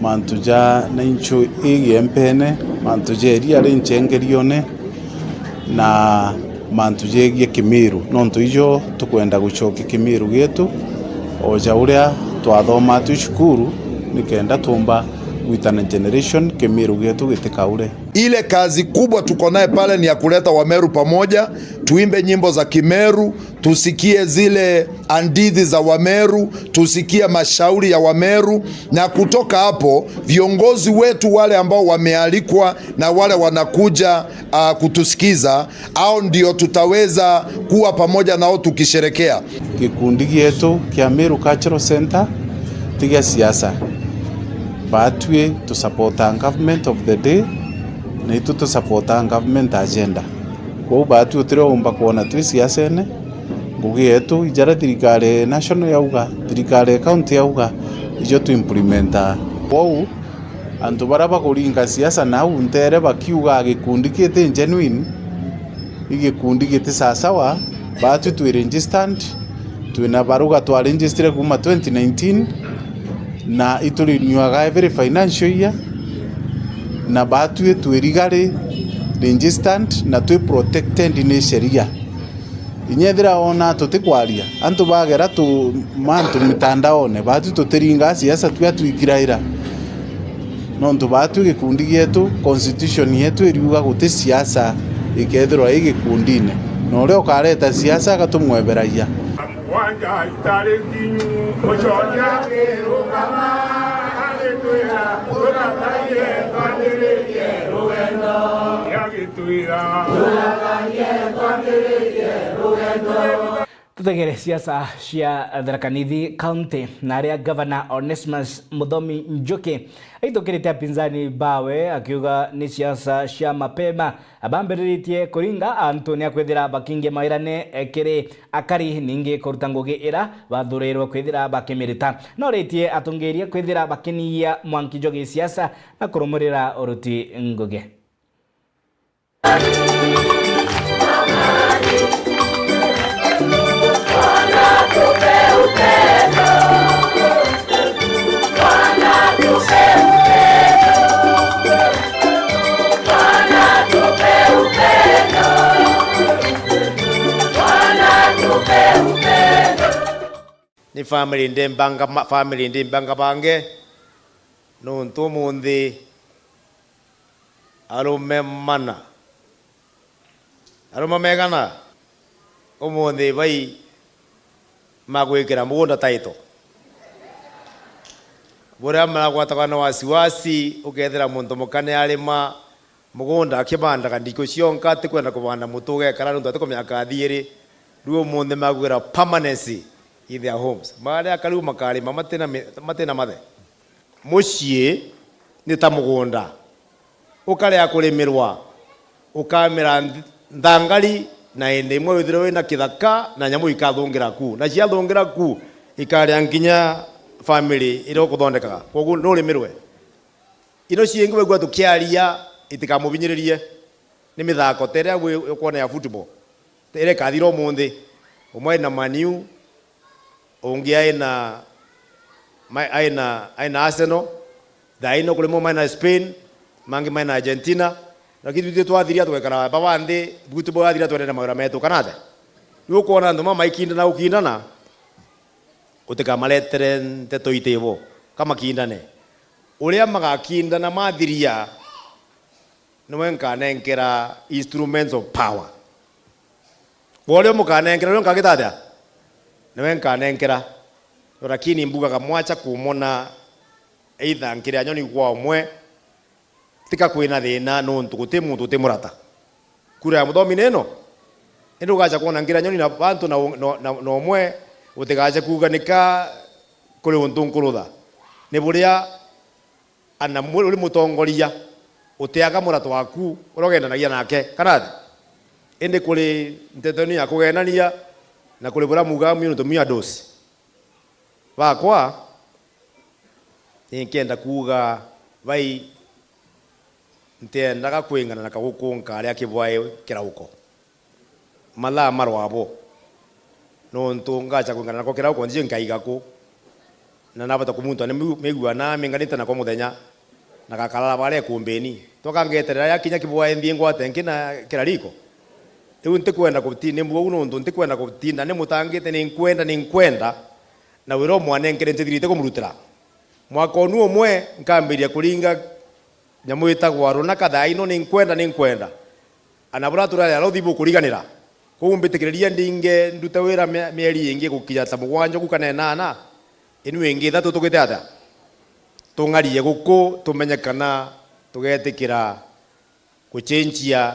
mantu ja nainchu igie mpene, mantu ja iria ri nchengerione, na mantu jegie Kimiru, nontu ijo tukwenda gucokia Kimiru gietu, o ja uria twathomaa twi cukuru, nikenda tumba gwitana generation Kimiru gietu gitikaure. Ile kazi kubwa tuko naye pale ni ya kuleta Wameru pamoja, tuimbe nyimbo za Kimeru, tusikie zile hadithi za Wameru, tusikie mashauri ya Wameru, na kutoka hapo viongozi wetu wale ambao wamealikwa na wale wanakuja, ah, kutusikiza, hao ndio tutaweza kuwa pamoja nao tukisherekea. Gikundi gietu kia Meru Cultural Centre ti gia siasa. Batwi tu support government of the day, na itu tu support government agenda. Kwou batwi utiriumba kwona twi siasene, ngugi yetu, ijaria thirikari national yauga, thirikari county yauga, ijo tu implementa. Kwou, antu baria bakuringa siasa nau ntere bakiuga gikundi giti genuine, i gikundi giti sawasawa, batwi twi registered, twina baruga twa registered kuuma twenty nineteen, na iturenewaga every financial year, na batwi twi legally registered na twi protected ni sheria. Inya ethira ona tutikwaria, antu bagera tu mantu mitandaone, batwi tutiringa siasa twi atwikiraira. Nontu batwi gikundi gietu, constitution yetu iriuga guti siasa ikethirwa i gikundine. Na uria ukareta siasa agatumweberagia. Mugwanja itariki nyu, mucoria akirugama, agitwira, "Turatharie twambiririe rugendo." Agitwira, "Turatharie twambiririe rugendo." Tutegere siasa cia Tharaka Nithi County, na aria Gavana Onesmus Muthomi Njuki aitukirite apinzani bawe akiuga ni siasa cia mapema. Abambiriritie kuringa antu ni akwithira bakingia mawirane, eh, kiri akari, ningi kuruta ngugi ira bathurirwe kwithira bakimirita. Noritie atongeria kwithira bakinigia mwanki jwa gisiasa na kurumurira uruti ngugi. Ni family ndimbanga ma-, family ndimbanga bange, nontu umunthi arume mana, arume megana umunthi bai magwikira mugunda title. Buria maragwatagwa na wasiwasi, ukethira muntu muka ni arima mugunda akibandaga ndiko cionka, atikwenda kubanda mutu ugekara nontu atikumenya akathi iri. Riu umunthi magwira permanency in their homes. Maria akariu makarima matina mi-, matina mathe. Mucii ni ta mugunda. Ukarea kurimirwa, ukamera nth-, nthangari, na indi imwe withirwe wina kithaka na nyamu ikathungira ku. Na ciathungira ku, ikaria nginya family iria ukuthondekaga. Kwoguo nurimirwe. Ino ciingi wigua tukiaria, itikamuvinyiririe. Ni mithako ta iria wi-, ukwona ya football. Iria ikathira umunthi. Umwe aina Man U, ungi aina, ma-, aina, aina Arsenal. Thaa ino kuri mo maina Spain, mangi maina Argentina. Lakini ithui twathiria tugekara baba nthi, football yathira twendere mawira metu, kana atia? Riu ukwona antu mama maikindana gukindana, utikamaretere nteto itibo, kamakindane. Uria magakindana mathiria, niwe nkanenkera instruments of power. Borio mukanenkera, uria nkagita atia? Niwe nkanenkera. Lakini mbugaga mwacha kumona either nkiria nyoni kwa umwe, tika kwina thina nontu guti muntu uti murata. Kura ya muthomi ni ino. Indi ugacha kwona nkiria nyoni na bantu na, na, na, na umwe, utigache kuuga nika kuri untu nkurutha. Ni buria ana mu-, uri mutongoria, utiaga murata waku uria ugendanagia nake, kana atia? Indi kuri nteto ino ya kugenania, na kuri buria muugaga mwi nontu mwi andu usi. Bakwa, ninkenda kuuga, bai, ntiendaga kwingana na kaguku nkaria kibwae kirauko. Mathaa marwa bo. Nontu ngacha kwingana nako kirauko, nthiji nkaiga ku. Na nabota kumuntua ni miu-, migua na minganite nako muthenya, na gakarara baria ikumbini. Twakangeterera yakinya kibwae nthii ngwate nki na kira riko. Riu ntikwenda guti-, ni mbua uu nontu ntikwenda gutinda nimutangite, ninkwenda, ninkwenda, na wira umwanenkere ntithirite kumurutira. Mwaka unu umwe nkambiria kuringa nyamu itagwa runaka thaa ino, ninkwenda, ninkwenda. Ana buria turari arothi bukuriganira. Kwou mbitikiriria ndinge ndute wira mia-, mieri ingi gukinya ta mugwanja ugu kana inana, inu ingi ithatu tugite atia? Tung'arie guku, tumenye kana tugetikira gucenjia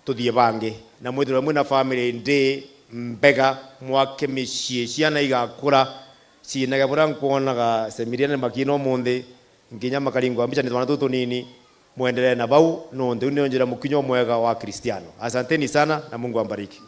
tuthie bangi. Na mwithirwe mwi na family ndi mbega, mwake micii, ciana igakura, ciinage buria nkwonaga Semiriani makina umunthi, nginya makaringwa mbica ni twana tutu tunini. Mwenderee na bau, nontu iu niyo njira mukinyo mwega wa Kristiano. Asanteni sana na Mungu awabariki.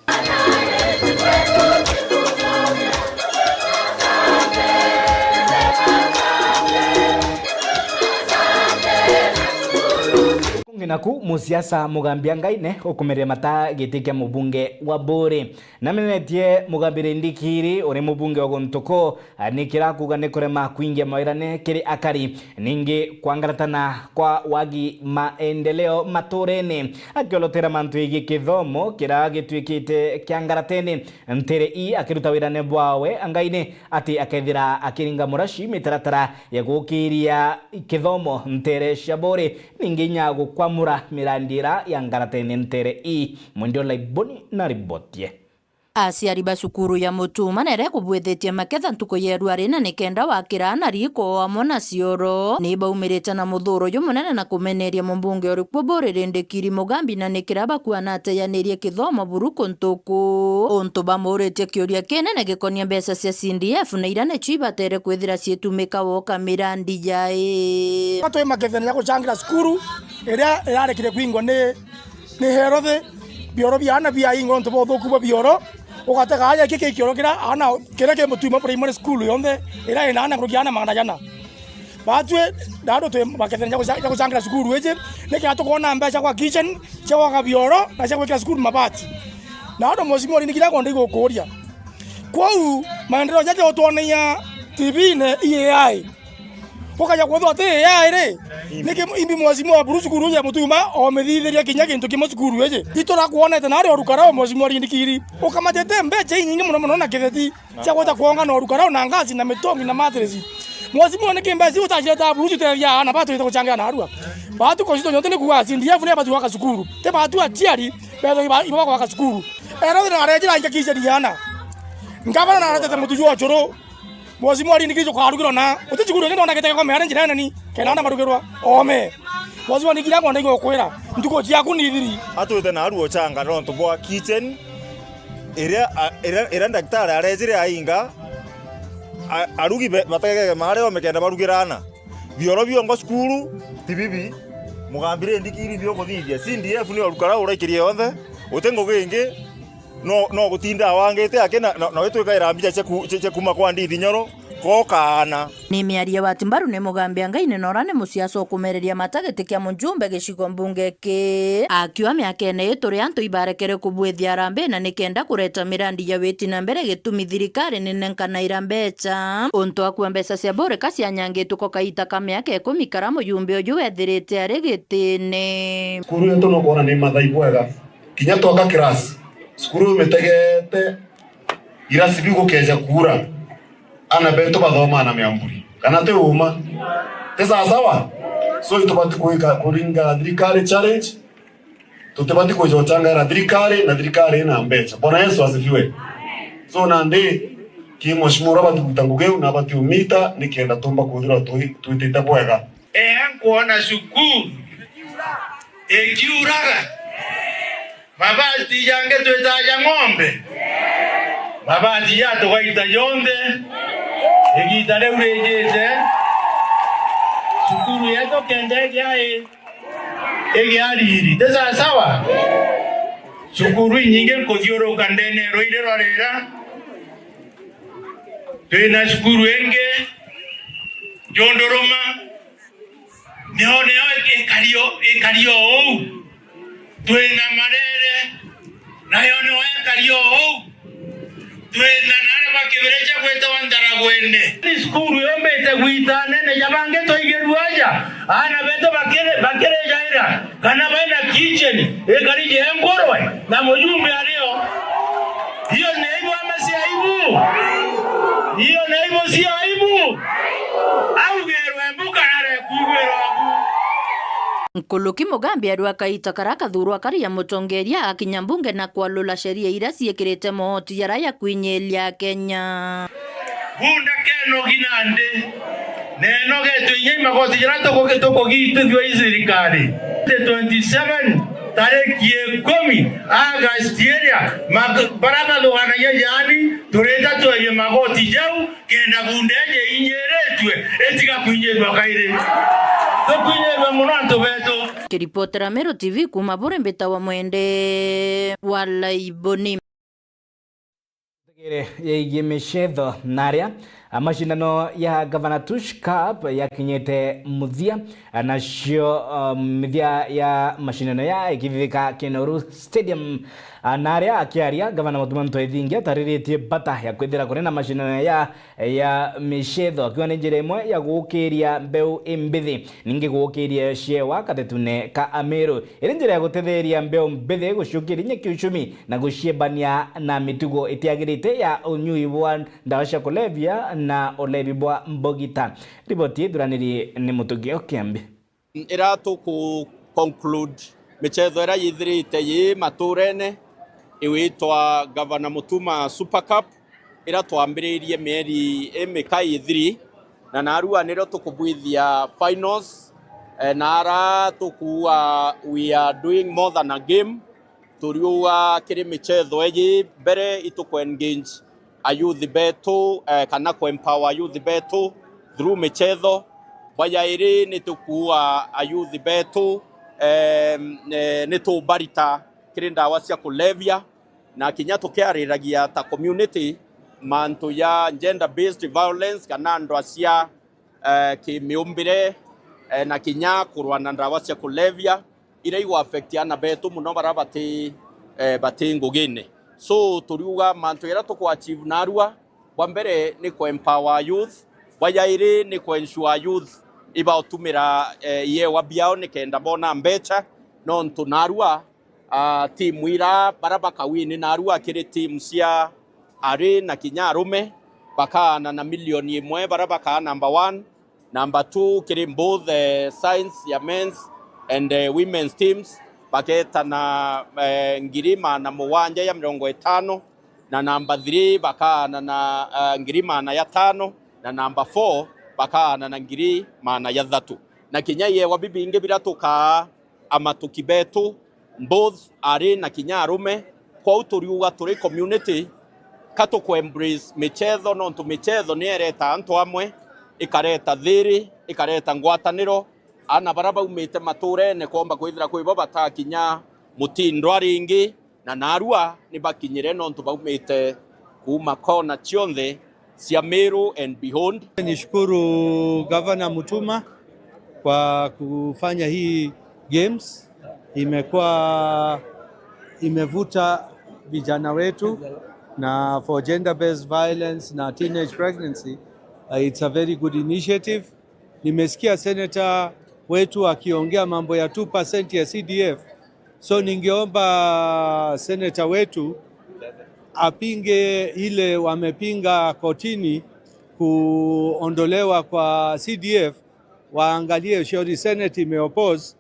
Kungi naku musiasa Mugambi Angaine ukumerire mata giti kia mubunge wa Buuri. Namenetie Mugambi Rindikiri uri mubunge wa guntu kuu, ni kira kuuga ni kurema kwingia mawirane kiri akari, ningi kwangaratana kwa wagi maendeleo maturene, akiolotera mantu yegii kithomo kira gituikite kia ngaratene ntere ii akiruta wirane bwawe Angaine, ati akethira akiringa murashi mitaratara ya gukiria kithomo ntere cia Buuri, ningi inya gukwamura mirandi ira ya ngaratene ntere ii. Mwendio Laiboni na riboti. Aciari ba cukuru ya Mutuma nere kubwithitie maketha ntuku ya rwari na nikenda wakira na riko amwe na cioro, ni baumirite na muthuro jumunene na kumeneria mumbunge uri kuo Buuri Rindikiri Mugambi, na nikira bakuana ateyanirie kithomo buru kuntu ku. Untu bamuritie kiuria kinene gikonia mbeca cia C D F na iria nicio ibatere kwithira ciitumika woka mirandi jai. Twi makethene ja gucangira cukuru iria irarekire kwingwa ni ni herothi, bioro bia aana biaingwa nontu bwa uthuku bwa bioro, ugatega aja iki ki kioro kiria aana, kiria ki Mutuma Primary School yonthe, iria ina aana nkuruki ya aana magana jana. Batwi, nado twi makethene ja guca-, ja gucangira cukuru iji, nikenda tukoona mbeca gwa kitchen, cia gwaka bioro, na cia gwikira cukuru mabati. Nado mheshimiwa Ndindi Kirya ngwenda igukuria. Kwou, maendeleo jaja utwonagia T V-ine i A I. Ukaja kwithirwa ti A I ri, niki imbi mheshimiwa Abdul cukuru ya Mutuma omithithiria kinya gintu kimwe cukuru iji? Iturakwonete nari orukarao mheshimiwa Ndindi Kirya. Ukamatete mbeca inyingi muno muno na kitheti cia gwita kwonga na orukarao na ngasi na mitongi na matresi. Mheshimiwa, niki mbeca iu utacireta Abdul citethia aana batwite guchangira narua? Batu constituency yonthe ni kuuga C D F ni batu gwaka cukuru. Ti batu aciari betho iba, iba gwaka cukuru. Ero na arejira inga kitchen ya aana. Ngavana na aretete mutu jwa ucuru. Mheshimiwa Ndindi Kirya ukarugirwa na uti cukuru ingi ndonagite gakome ari njira nene ni kenda na marugirwa ome. Mheshimiwa Ndindi Kirya ngwenda igukwira ntuku ciaku ni ithiri. Atwite naru ochanga nontu bwa kitchen iria a-, iria, iria ndagitari arejire ainga a-, arugi be-, bategege mare ome kenda barugira aana. Bioro biongo cukuru ti bibi. Mugambi Ndindi Kirya biukuthithia. C D F ni orukara uraikirie yonthe. Uti ngugi ingi. No, no gutinda awangite aki na, na, na witwikaira mbica cia ku-, cia, cia kuma kwa Ndindi Nyoro, kokaana. Ni miario wa Timbaru ni Mugambi Angai ni nora ni musiasa ukumereria mata giti kia mujumbe gicigo mbunge ki. Akiuga miakene ii turi antu ibarekere kubwithia harambee na nikenda kureta mirandi ya witi na mbere gitumi thirikari ni nenkanaira mbeca. Untu akua mbeca cia burika cianyangitwe kwa kaita ka miaka ikumi kara mujumbe uju wethirite ari gitine. Cukuru yetu nukwona ni mathai bwega. Kinya twaka kirasi, cukuru iu mitegete, irasi biu gukeja kuura, aana betu bathomaa na miamburi. Kana ti uuma? Ti sawasawa? So, itubati kuringa thirikari challenge, tutibati kuja guchangaira thirikari, na thirikari ina mbeca. Bwana Yesu asifiwe. So, nandi, ki mheshimiwa uria abati gwita ngugi iu, na abati umita, nikenda tumba kwithirwa twi-, twitite bwega. Ea nkwona cukuru ikiuraga, mabati jangi twitaja ng'ombe, mabati jatugaita jonthe. Igita riu rijite, cukuru yetu kenda igia i, igia riri. Ti sawasawa? Cukuru inyingi nkuthiuruka ndene rwa iri rwa rira, twina cukuru ingi Junduruma, niyo, niyo ikari o, ikari o uu. Twina Marere, nayo niyo ikari o uu. Twina naria ba kibira cia gwitawa Ndaragwene. Ni cukuru yumbite gwita nene ja bangi twaigirua aja, aana betu bakiri-, bakirijaira kana baina kitchen ikari ja ngurwe na mujumbe ario. Hiyo ni aibu ama si aibu? Hiyo ni aibu, sio aibu? Augirwe mbu karare kuigwirwa mbu. Nkuluki Mugambi arua kaita kara kathurwa kari ya mutongeria akinya mbunge na kwalula sheria iria ciikirite mooti jara ya kwinyiria Kenya. Bunda kenogi nandi, nenogetwe inya i magoti jara tukugi-, tukugitithua i thirikari. The twenty-seven tariki ikumi August iria, mag-, bara bathuganagia jaani, turita tweje magoti jau, kenda bunda iji inyiritue, itiga kwinyiritwa kairi. Tukwinyiritue mono antu betu. Kiripotera Meru T V kuma Buuri, mbitawa Mwende wa Laiboni. Tegere yegie micetho naria, a, macindano ya Governor Tush Cup yakinyite muthia, a, nacio, a, mithia ya macindano ya ikithithika Kinoru Stadium. A, naria akiaria, Governor Mutuma M'Ethingia atariritie bata ya kwithira kuri na macindano ya, ya micetho, akiuga ni njira imwe ya gukiria mbeu imbithi, ningi gukiria ciewa katetune ka Amiru. Iri njira ya gutetheria mbeu mbithi guciukiria inya kiuchumi na guciebania na mitugo itiagirite ya unyui bwa ndawa cia kulevya na ulevi bwa mbugita. Riboti ithuraniri ni Mutugi o Kiambi. Ira tuku conclude micetho ira yithirite yi maturene, iwitwa Governor Mutuma Super Cup, ira twambiririe mieri imika ithiri, na narua nirio tukubwithia finals, eh, na ara tukuuga we are doing more than a game. Turiuga kiri micetho iji mbere ituku engage a youth betu, eh, kana ku empower a youth betu through micetho. Bwa jairi ni tukuuga a youth betu, eh, eh, ni tubarita kiri ndawa cia kulevya, na kinya tukiariragia ta community mantu ja gender based violence kana ndwa cia eh, kimiumbire, eh, na kinya kurwa na ndawa cia kulevya, iria igwa affect ana betu muno baria bati, eh, bati ngugine. So, turiuga mantu jaria tukwa achieve narua, bwa mbere ni ku empower youth, bwa jairi ni ku ensure youth ibautumira, eh, iewa biao nikenda bona mbecha, nontu narua, ah, timu ira baria bakawini narua kiri timu cia ari na kinya arume bakaana na milioni imwe baria bakaa number one, number two kiri both, eh, science ya men's and, eh, women's teams bakeeta na, eh, ngiri maana mugwanja ya mirongo itano, na number three bakaana na, eh, ngiri maana ya tano, na number four bakaana na ngiri maana ya thatu. Na kinya iewa bibingi biria tukaa amatuki betu, both ari na kinya arume. Kwou turiuga turi community, ka tuku embrace michetho, nontu michetho ni ireta antu amwe, ikareta thiri, ikareta ngwataniro. Ana baria baumite maturene kwomba kwithira kwi bo batakinya mutindwa ringi, na narua ni bakinyire nontu baumite kuuma kona cionthe cia Meru and beyond. Nishukuru Gavana Mutuma kwa kufanya hii games. Imekuwa, imevuta vijana wetu, na for gender based violence na teenage pregnancy, uh, it's a very good initiative. Nimesikia senator wetu akiongea mambo ya two percent ya C D F. So ningeomba senator wetu apinge ile wamepinga kotini kuondolewa kwa C D F, waangalie shauri. Senate imeoppose,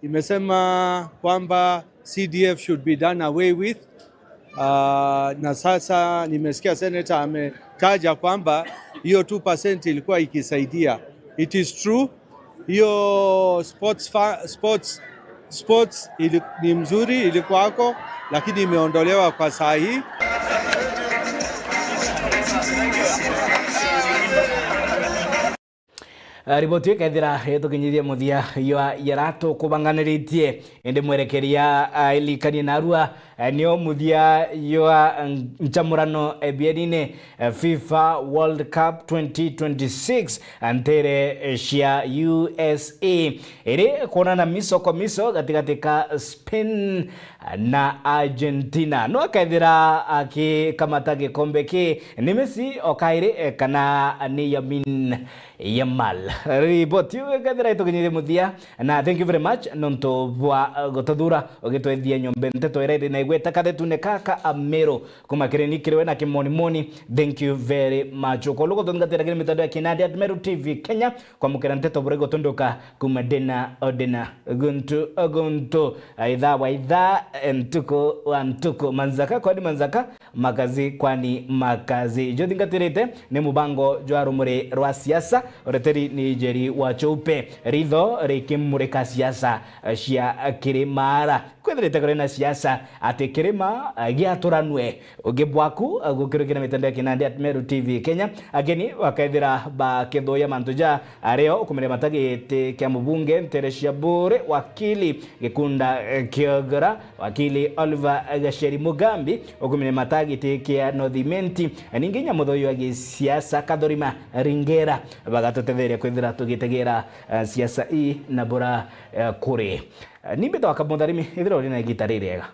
imesema kwamba C D F should be done away with. Ah, na sasa nimesikia senator ametaja kwamba hiyo two percent ilikuwa ikisaidia. It is true. Hiyo sports fa-, sports, sports ili-, ni mzuri, ilikuwako, lakini imeondolewa kwa saa hii. Eh, riboti ikethira itukinyithia muthia jwa jaria tukubanganiritie, indi mwerekeria, ah, ilikanie narua, eh, nio muthia jwa nchamurano, eh, bienine, eh, FIFA World Cup twenty twenty-six, eh, ntere, eh, cia U S A, iri kwonana miso kwa miso gatigati ka Spain na Argentina. No akethira akikamata gikombe ki ni Messi o kairi, eh, kana ni Yamin Yamal. Riboti iu ikethira itukinyithie muthia, na thank you very much nontu bwa, eh, gututhura ugitwethia nyombe nteto iria iri na igweta kathetune kaka Ameru. Kuma kiri ni kiri we na kimonimoni, thank you very much. Ukoluga utungatira kiri mitandao ya kinandi at Meru T V Kenya, kwamukira nteto buri gutunduka kuma ndena o ndena, guntu o guntu, ithaa wa ithaa, ntuku wa ntuku, manzaka kwani manzaka, makazi kwani makazi. Juthingatirite ni mubango jwa rumuri rwa siasa, ureteri ni Njeri wa Choupe, ritho rikimurika siasa cia Kirimara. Kwithirite kuri na siasa ati Kirima, eh, giaturanwe. Ugi bwaku, eh, gukirukira mitandao ya kinandi at Meru T V Kenya. Ageni bakethira bakithuya mantu ja ario ukumire mata giti kia mubunge ntere cia Buuri, wakili Gikunda, eh, Kiogora, wakili Oliver Gacheri Mugambi ukumire mata giti kia North Imenti, eh, ningi nyamuthuyu wa gisiasa Kathurima Ringera, bagatutetheria kwithira tugitegera, eh, siasa ii na bura, eh, kuri. Eh, ni mbitagwa Kamutharimi, ithira uri na igita ririega.